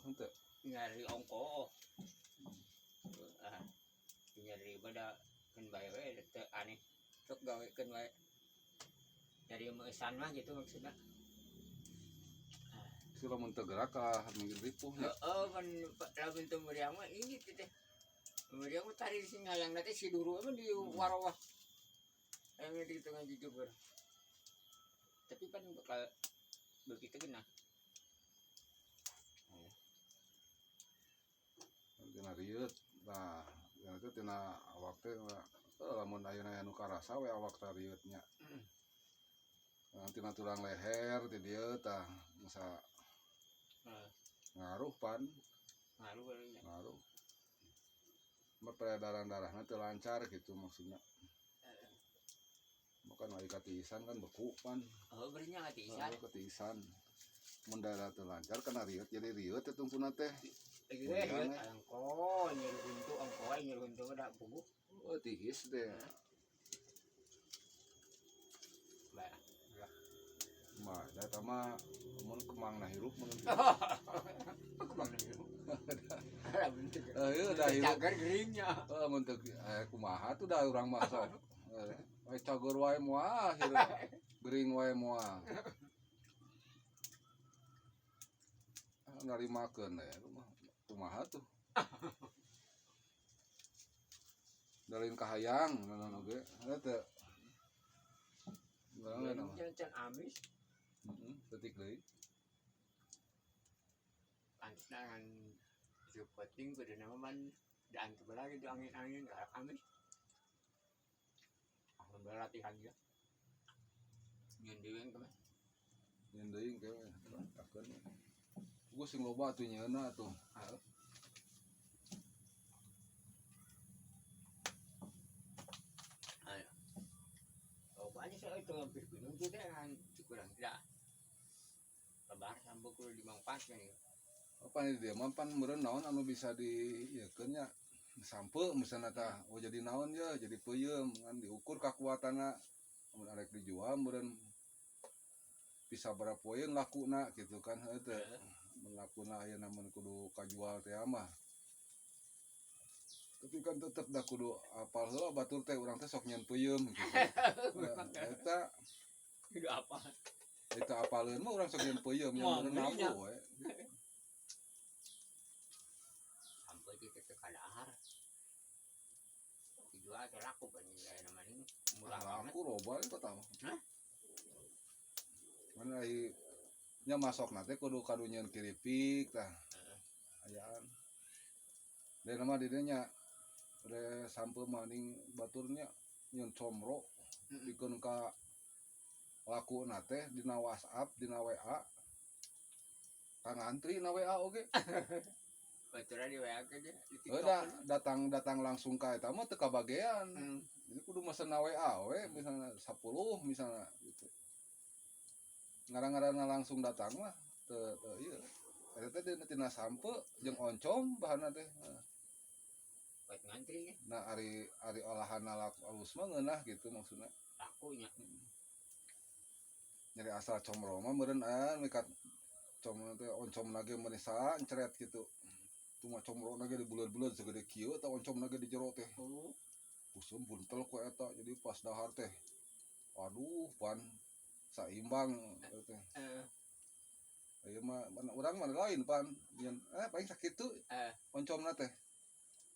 Henteu. Nyari ongko. Ah, nyari pada keun bae we teu aneh. Sok gawekeun wae. Dari meusan mah gitu maksudna. Si lamun teu gerak ah mungkin ripuh nya. Heeh, pan lamun teu meriang mah ini teh. Meriang mah tari sing hayang teh si duru mah di warawah. Yang di tengah jujugur. Tapi pan bakal begitu genah. Tina rieut. Nah, tina teh tina awak teh lamun ayeuna anu karasa we awak teh rieut nya. Nah, tina tulang leher ti dieu tah masa ngaruh pan. Ngaruh barunya. Ngaruh. Mah peredaran darahna teu lancar gitu maksudnya. Bukan lagi katiisan kan beku pan. Oh, berinya katiisan. Oh, katiisan. Mun darah teu lancar kena rieut jadi rieut teh tungtuna teh. Lagi we rieut angko nyeri huntu angko nyeri huntu da puguh. Oh, tiis teh. Bae. Mah, da eta mah mun kemangna hirup mun. Kemangna hirup. Ada bentuk. Heuh da hirup. Cager geringnya. Heuh mun teu kumaha tuh da urang mah sok. Heeh, cager wae moal hirup. Gering wae moal. Narimakeun we kumaha tuh. Dalin kahayang naon oge. Heuh teu. Urang mah. Can amis. Heeh, detik deui. Pantes ngan penting kudu nama man dan sebelah gitu angin-angin kayak amis. Alhamdulillah latihan ya. Nyeun deui engke mah. Nyeun deui engke takeun. Gua sing loba atuh nyeunna atuh. Heeh. Ayo. Oh, banyak sih itu hampir bingung juga kan kurang tidak. Lebar sampai kudu dimangpas kan ya. Apa nih dia mampan meureun naon anu bisa diieukeun nya sampe misalna tah oh jadi naon ya jadi peuyeum kan diukur kakuatanna mun arek dijual meureun bisa berapa poin lakuna gitu kan heuh teu mun lakuna ayeuna mun kudu kajual teh mah tapi kan tetep da kudu apal heula batur teh urang teh sok nyeun peuyeum gitu. Eta kudu apa eta apaleun mah urang sok nyeun peuyeum nya meureun nampu we. Sampai kita ke kadahar dijual teh laku kan ya namanya murah banget. Laku loba itu kota mah. Hah? Mana ai nya masokna teh kudu kadu nyeun kiripik tah. Ayaan. Dan nama di dieu nya re sampe maning baturnya nyeun comro pikeun ka lakuna teh dina WhatsApp, dina WA. Ka ngantri na WA oge. Baturan di WA ke dia, di TikTok. Udah datang langsung ka eta mah teu kabagean. Jadi kudu mesen na WA we misalnya 10 misalnya gitu. Ngarang-ngarana langsung datang mah teu teu ieu. Eta teh dina tina sampe jeung oncom bahanna teh. Buat ngantri ya. Nah ari ari olahanna laku alus mah ngeunah gitu maksudna. Lakunya. Nyari asal comro mah meureun aya mikat comro teh oncom lagi meuni sancret gitu. Cuma comro lagi dibuleud-buleud segede kieu eta oncom lagi di jero teh. Oh. Usum buntel ku eta jadi pas dahar teh. Waduh pan saimbang teh. Ieu mah urang mah lain pan. Nyen paling sakitu. Oncomna teh.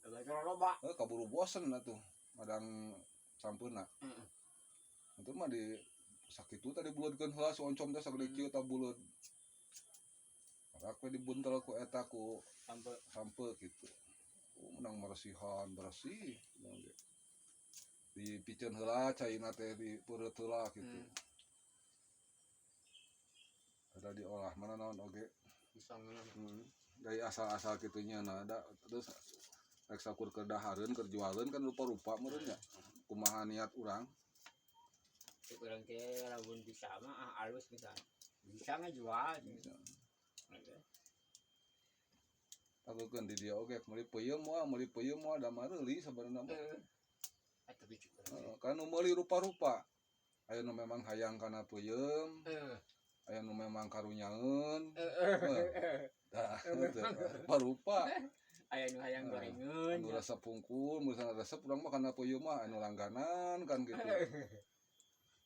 Loba loba. Kaburu bosen atuh madang sampeuna. Heeh. Itu mah di sakitu tadi buleudkeun heula si oncom teh sagede kieu tah buleud. Rak we dibuntel ku eta ku sampe sampe gitu. Oh, menang meresihan bersih. Dipiceun heula caina teh dipeureut heula gitu. Ada diolah mana naon oge. Bisa ngeunah. Dari asal-asal kitunya nah ada terus rek sakur keur dahareun keur jualeun kan rupa-rupa meureun nya. Kumaha niat urang? Cek urang teh lamun bisa mah ah, alus bisa. Bisa ngejual. Bisa. Takukeun di dieu oge meuli peuyeum moal, meuli peuyeum moal da mareuli sabenerna mah. Tapi cukup. Kan nu meuli rupa-rupa. Aya nu memang hayang kana peuyeum. Aya nu memang karunyaeun. Tah, teu rupa-rupa. Aya nu hayang gorengeun. Anu resep pungkul, misalnya resep urang mah kana peuyeum mah anu langganan kan gitu.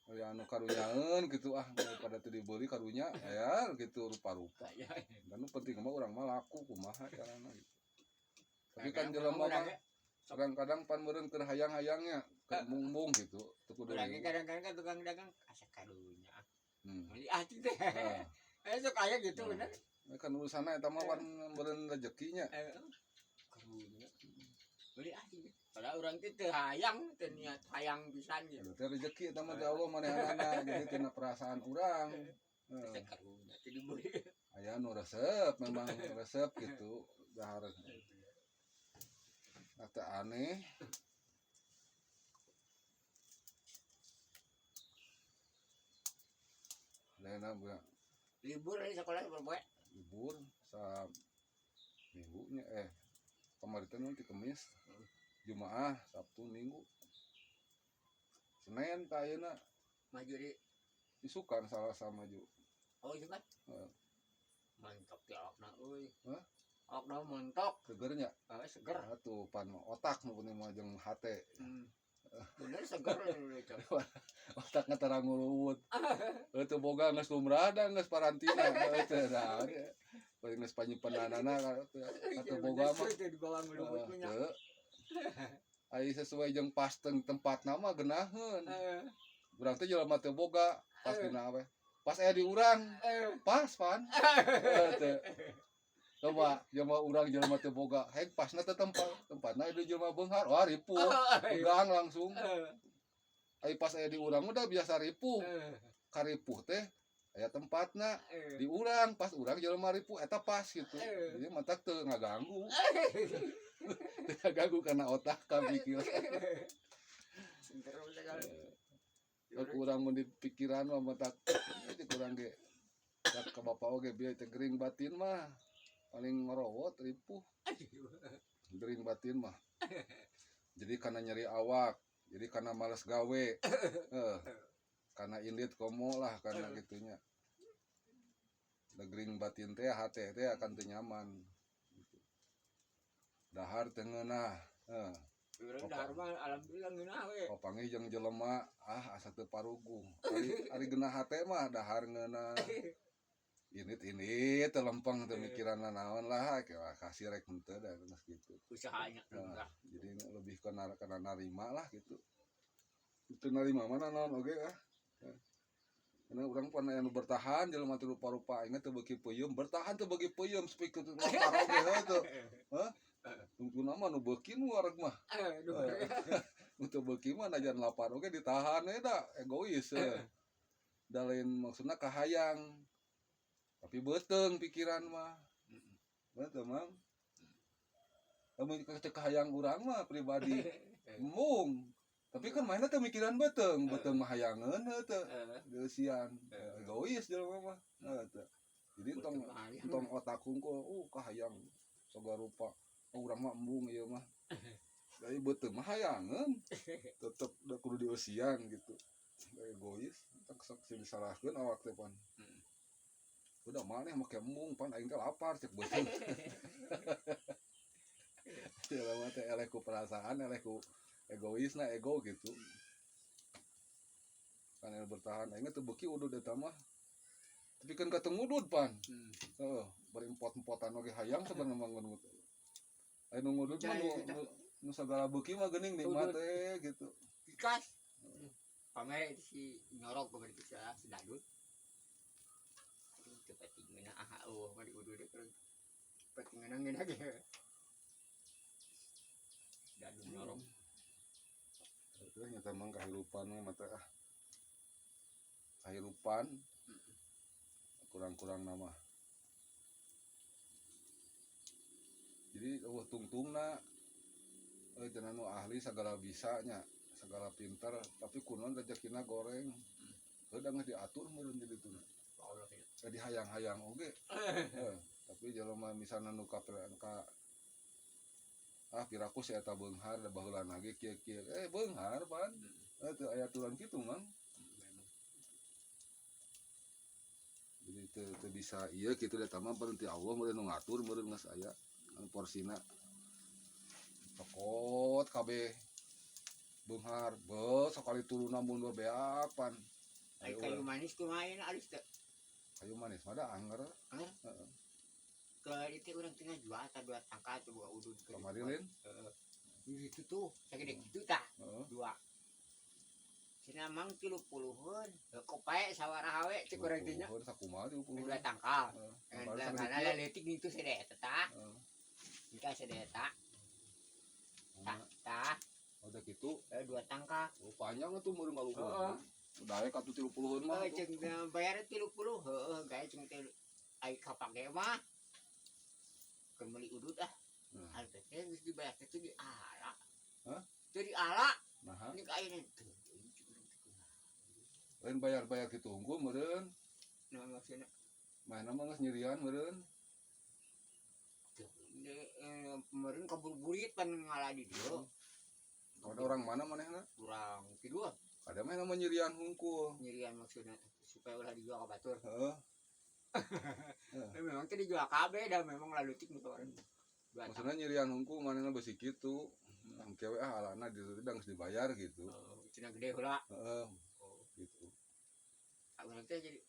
Aya anu karunyaeun gitu ah daripada teu dibeli karunya aya gitu rupa-rupa. Aya. Dan nu penting mah urang mah laku kumaha carana gitu. Tapi kan jelema mah kadang-kadang pan meureun keur hayang-hayangnya keur embung gitu teu kudu. Urang kadang-kadang kan tukang dagang asa karunya. Meuli ah teh. Nah, Eh sok aya gitu bener. Kan urusanna eta mah pan meureun rezekinya. Karunya. Meuli ah teh. Padahal urang teh teu hayang, teu niat hayang pisan gitu. Eta teh rezeki eta mah teh Allah manehanana jadi tina perasaan urang. Asa karunya teu dibeli. Aya nu resep memang resep gitu dahar. Atau aneh. Lainna buat Libur dari sekolah berpoe. Libur sa minggunya kemarin teh nanti Kemis, Jumaah, Sabtu, Minggu, Senin tah ayeuna. Maju di Isukan Salasa maju. Oh itu kan. Heeh. Montok di awakna euy. Hah? Awakna montok. Segernya. Eh, seger. Atuh pan otak nu penting mah jeung hate. Bener seger lu cok. Otak tara nguluwut. Heuh teu boga geus lumrah da geus parantina heuh teu da. Paling geus panyimpenanana atuh boga mah. Itu di bawah nguluwut nya. Teu. Ai sesuai jeung pas tempatna mah geunaheun. Urang teh jelema teu boga pas dina we. Pas aya di urang pas pan. Heuh teu. Coba jelema urang jelema teu boga, hek pasna teh tempat tempatna di jelema beunghar, wah ripuh. Pegang langsung. Ai pas aya di urang udah biasa ripuh. Karipuh teh aya tempatna di urang, pas urang jelema ripuh eta pas gitu. Jadi matak teu ngaganggu. Teu ngaganggu karena otak ka pikir. Seger sekali. Kurang mun di pikiran mah matak itu kurang ge. Tak ke bapak oge bieu teh gering batin mah paling ngerowot ripuh. Gering batin mah. Jadi karena nyeri awak, jadi karena males gawe. Karena indit komo lah karena gitunya. Da gering batin teh hate teh akan teu nyaman. Gitu. Dahar teu ngeunah. Urang dahar mah alhamdulillah ngeunah we. Papanggih jeung jelema ah asa teu paruguh. Ari geunah hate mah dahar ngeunah. Indit-indit teu lempeng teu mikiran naon lah kayak kasih rek henteu da geus gitu. Usahanya Nah, enggak. jadi lebih ke karena narima lah gitu. Itu narima mana naon oge ah. Karena urang pan anu bertahan jelema teu rupa-rupa aing teu beuki peuyeum, bertahan teu beuki peuyeum sepi kitu lapar oge heuh teu. Hah? Tungtuna mah nu beuki nu wareg mah. Aduh. Nu teu beuki mah najan lapar oge ditahan we da egois heuh. Da lain maksudna kahayang. Tapi beuteung pikiran mah. Betul, Mang. Lamun teu kahayang urang mah pribadi embung. Tapi kan mainnya teu mikiran beuteung, beuteung mah hayangeun heuh teu. Geusian, egois jelema mah. Heuh teu. Jadi entong otak hungkul, kahayang sagala rupa. Oh, urang mah embung ieu mah. Dari beuteung mah hayangeun. Tetep da kudu dieusian gitu. Egois, tak sok sing disalahkeun awak teh pan. Udah maneh make embung pan aing teh lapar cek beuteung. Jelema teh eleh ku perasaan, eleh ku egoisna ego gitu. Kan yang bertahan aing teu beuki udud eta mah. Tapi kan ka teu ngudud pan. Heeh, bari empot-empotan oge hayang sebenarnya mah ngun. Aya nu ngudud mah nu sagala beuki mah geuning nikmat teh gitu. Ikas. Pamere si nyorok ke berarti si Dadut. Aduh, teu penting ngeunah ah eueuh mah diudud teh terus. Penting ngeunah ngeunah ge. Dadut nyorok. Itu nyata emang kehidupan mah mata ah. Kehidupan kurang-kurang nama. Jadi eueuh tungtungna cenah nu ahli segala bisanya, segala pinter, tapi kunaon rezekina goreng. Heuh da geus diatur meureun jadi tuna. Allah ya. Jadi hayang-hayang oge. Tapi jelema misalna nu ka ah piraku si eta beunghar da baheula ge kieu-kieu. Beunghar pan. Teu aya aturan kitu mang. Teu teu bisa ieu kitu da mah berhenti Allah meureun nu ngatur, meureun geus aya anu porsina. Cokot kabeh beunghar, beuh sakali turunna mundur beak pan. Ai Ayo kayu urang. Manis kumaha ayeuna, alus teu? Kayu manis mah da anger. Anger? Heeh. Ke itu urang tengah jual tah dua tangkal tuh buka udud ke. Kamari lin. Heeh. Itu tuh sagede kitu tah. Dua. Cenah mang 30-an. Kopae sawaraha we cek urang teh nya. 30-an sakumaha 30? Dua tangkal. Heeh. Karena sagede karena kieu. leutik itu sedeta tah. Heeh. Kita sedeta. Tah, tah, Udah gitu, dua tangkal. Oh, panjang atuh meureun ngaluhur. Heeh. Daek atuh 30-an mah. Eh, Atuh. Cek bayar 30, heeh, gae cek teh ai kapake mah. Keur meuli udud ah. Nah. Harga teh geus dibayar teh teu diala. Hah? Teu diala. Nah, Ini ka ayeuna teu. Ini cek urang teh kumaha. Lain bayar-bayar kitu unggul meureun. Nah, maksudna Mana mah geus nyirian meureun. Teu meureun kabur burit pan ngala di dieu. Ada orang mana manehna? Urang kidul. Ada mah nama nyirian hungkul. Nyirian maksudna supaya ulah dijual ka batur. Heeh. Eh, memang teh dijual kabeh dah, memang lalutik nu orang. Dua. Maksudnya nyirian hungkul manehna beusi kitu. Engke we ah alana di ditu geus dibayar gitu. Oh, cenah gede heula. Heeh, Oh, gitu. Urang teh jadi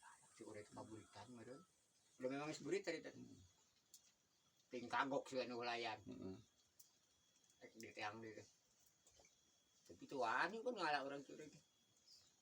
anak si urang teh kaburitan meureun. Udah memang geus burit tadi teh. Ting kagok sih nu hulayan. Heeh. Rek di teang di teh. Tapi tuh wani pun ngalah urang curang teh.